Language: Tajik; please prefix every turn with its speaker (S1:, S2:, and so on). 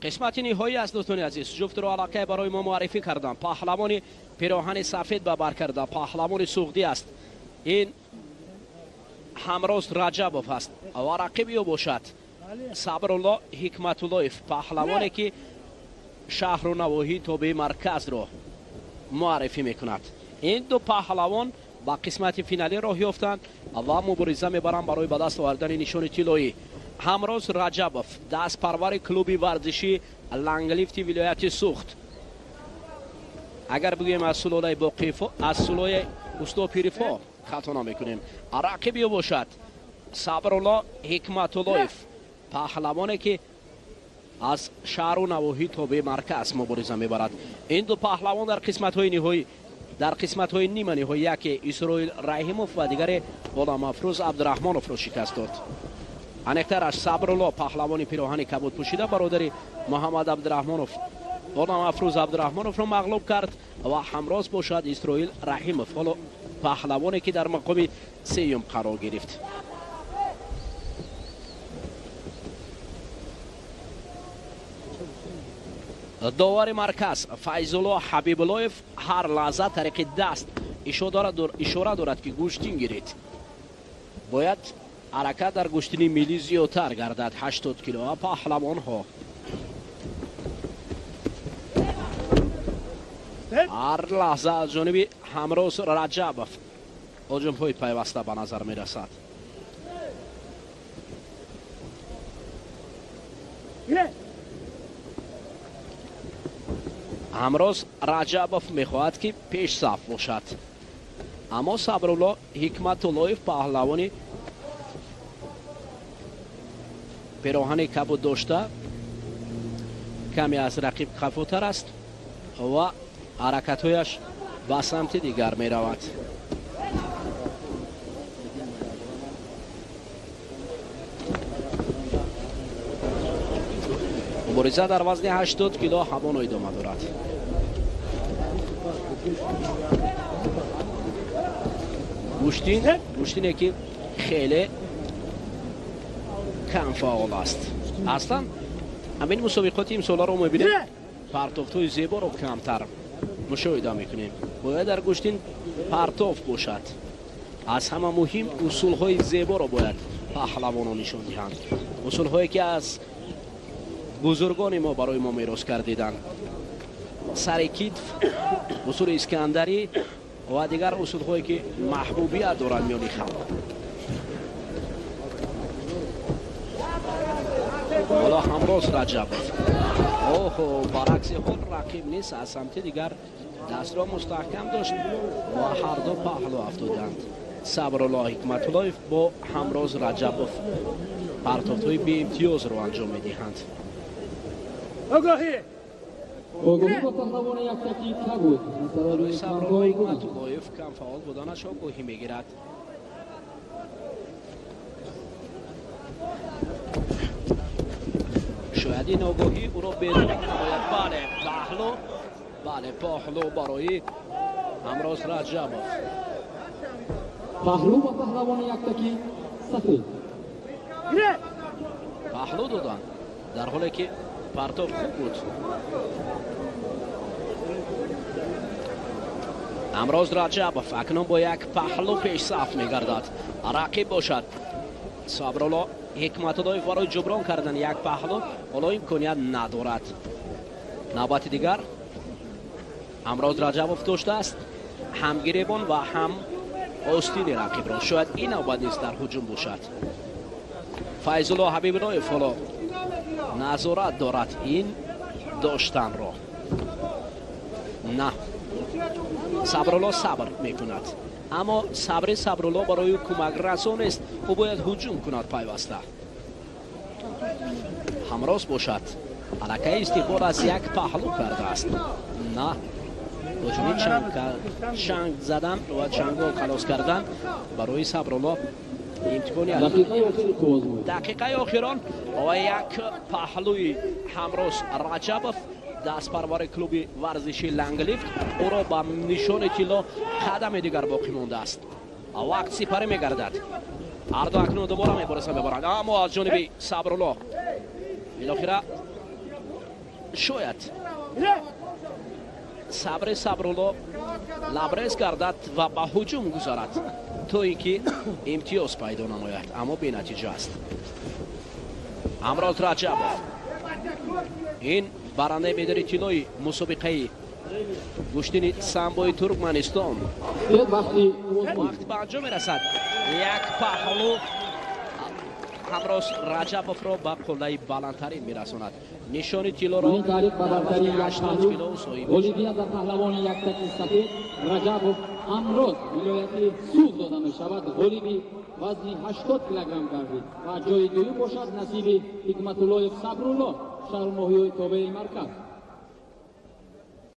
S1: Қисмати ниҳоӣ аст, дӯстони азиз. Ҷуфтро аллакай барои мо муаррифӣ кардам. Паҳлавони пироҳани сафед ба бар карда, паҳлавони суғдӣ аст. Ин Ҳамроз Раҷабов аст ва рақиби ӯ бошад Сабрулло Ҳикматуллоев, паҳлавоне ки шаҳру навоҳии тобеи марказро муаррифӣ мекунад. Ин ду паҳлавон ба қисмати финалӣ роҳ ёфтанд ва мубориза мебаранд барои ба даст овардани нишони тиллоӣ. Ҳамроз Раҷабов, дастпарвари клуби варзишӣ Ланглифти вилояти Суғд. Агар бигӯем аз сулолаи Боқиевҳо, аз сулолаи усто Пирифо хато намекунем. Рақиби ӯ бошад Сабрулло Ҳикматуллоев, паҳлавоне ки аз шаҳру навоҳии тобеи марказ мубориза мебарад. Ин ду паҳлавон дар қисматҳои ниҳоӣ, дар қисматҳои нима ниҳоӣ яке Исроил Раҳимов ва дигаре Ғуламафрӯз Абдураҳмоновро шикаст дод. Аниқтараш Сабрулло, паҳлавони пироҳани кабуд пӯшида, бародари Муҳаммад Абдураҳмонов, Ғуламафрӯз Абдураҳмоновро мағлуб кард ва ҳамроз бошад Исроил Раҳимов, ҳоло паҳлавоне ки дар мақоми сеюм қарор гирифт. Довари марказ Файзулло Ҳабибуллоев ҳар лаҳза тариқи даст ишора дорад, ки гӯштин гиред. Бояд ҳаракат дар гӯштини миллӣ зиёдтар гардад. 80 кило паҳлавонҳо ҳар лаҳза аз ҷониби Ҳамроз Раҷабов ҳуҷумҳои пайваста ба назар мерасад. Ҳамроз Раҷабов мехоҳад, ки пешсаф бошад, аммо Сабрулло Ҳикматуллоев, паҳлавони пироҳани кабуд дошта, каме аз рақиб қафотар аст ва ҳаракатҳояш ба самти дигар меравад. Мубориза дар вазни 80 кило ҳамоно идома дорад. Гӯштин, гӯштине ки хеле кам фаъол аст. Аслан ҳамин мусобиқоти имсоларо мебинем, партофтҳои зеборо камтар мушоҳида мекунем. Бояд дар гӯштин партоф бошад. Аз ҳама муҳим, усулҳои зеборо бояд паҳлавонон нишон диҳанд, усулҳое ки аз бузургони мо барои мо мерос кардиданд: сари китф, усули искандарӣ ва дигар усулҳое ки маҳбубият доранд миёни халқ. Ҳоло Ҳамроз Раҷабов, оҳо, баръакси ҳол рақиб низ аз самти дигар дастро мустаҳкам дошт ва ҳарду паҳлӯ афтоданд. Сабрулло Ҳикматуллоев бо Ҳамроз Раҷабов партофтҳои беимтиёзро анҷом медиҳанд.
S2: Огоҳӣ!
S3: Огоҳӣ ба паҳлавони яктаки кабуд.
S1: Барои Сабрулло Ҳикматуллоев кам фаъол буданаш огоҳӣ мегирад. Шояд ин огоҳӣ ӯро бедор намояд. Бале, паҳлӯ, бале, паҳлӯ барои Ҳамроз Раҷабов.
S3: Паҳлӯ ба паҳлавони яктаки сафед.
S1: Паҳлӯ доданд, дар ҳоле ки партоф хуб буд. Ҳамроз Раҷабов акнун бо як паҳлӯ пешсаф мегардад. Рақиб бошад Сабрулло Ҳикматуллоев барои ҷуброн кардани як паҳлӯ ҳоло имконият надорад. Навбати дигар Ҳамроз Раҷабов доштааст ҳам гиребон ва ҳам остини рақибро. Шояд ин навбат низ дар ҳуҷум бошад. Файзулло Ҳабибуллоев ҳоло назорат дорад ин доштанро. На, Сабрулло сабр мекунад, аммо сабри Сабрулло барои ӯ кӯмакрасон нест. Ӯ бояд ҳуҷум кунад пайваста. Ҳамроз бошад аллакай истиқбол аз як паҳлӯ кардааст. На, бо чунин чанг задан ва чангол халос кардан барои Сабрулло имкони. Дақиқаи охирон ва як паҳлӯи Ҳамроз Раҷабов, дастпарвари клуби варзиши Ланглифт, ӯро ба нишони тилло қадами дигар боқӣ мондааст. Вақт сипарӣ мегардад. Ҳарду акнун дубора мебораса мебаранд, аммо аз ҷониби Сабрулло билохира Шояд сабри Сабрулло лабрез гардад ва ба ҳуҷум гузарад, то ин ки имтиёз пайдо намояд, аммо бенатиҷа аст. Ҳамроз Раҷабов, ин барандаи медали тиллои мусобиқаи гӯштини самбои Туркманистон. Вақт ба анҷом мерасад. Як паҳлу Ҳамроз Раҷабовро ба қуллаи баландтарин мерасонад. Нишони тиллоро
S3: кило. Ғолибият ба паҳлавони яктаки сафед Раҷабов Ҳамроз, вилояти Суғд, дода мешавад. Ғолиби вазни 80 килограмм гардид ва ҷои дуюм бошад насиби Ҳикматуллоев Сабрулло, шаҳру ноҳияҳои тобеи марказ.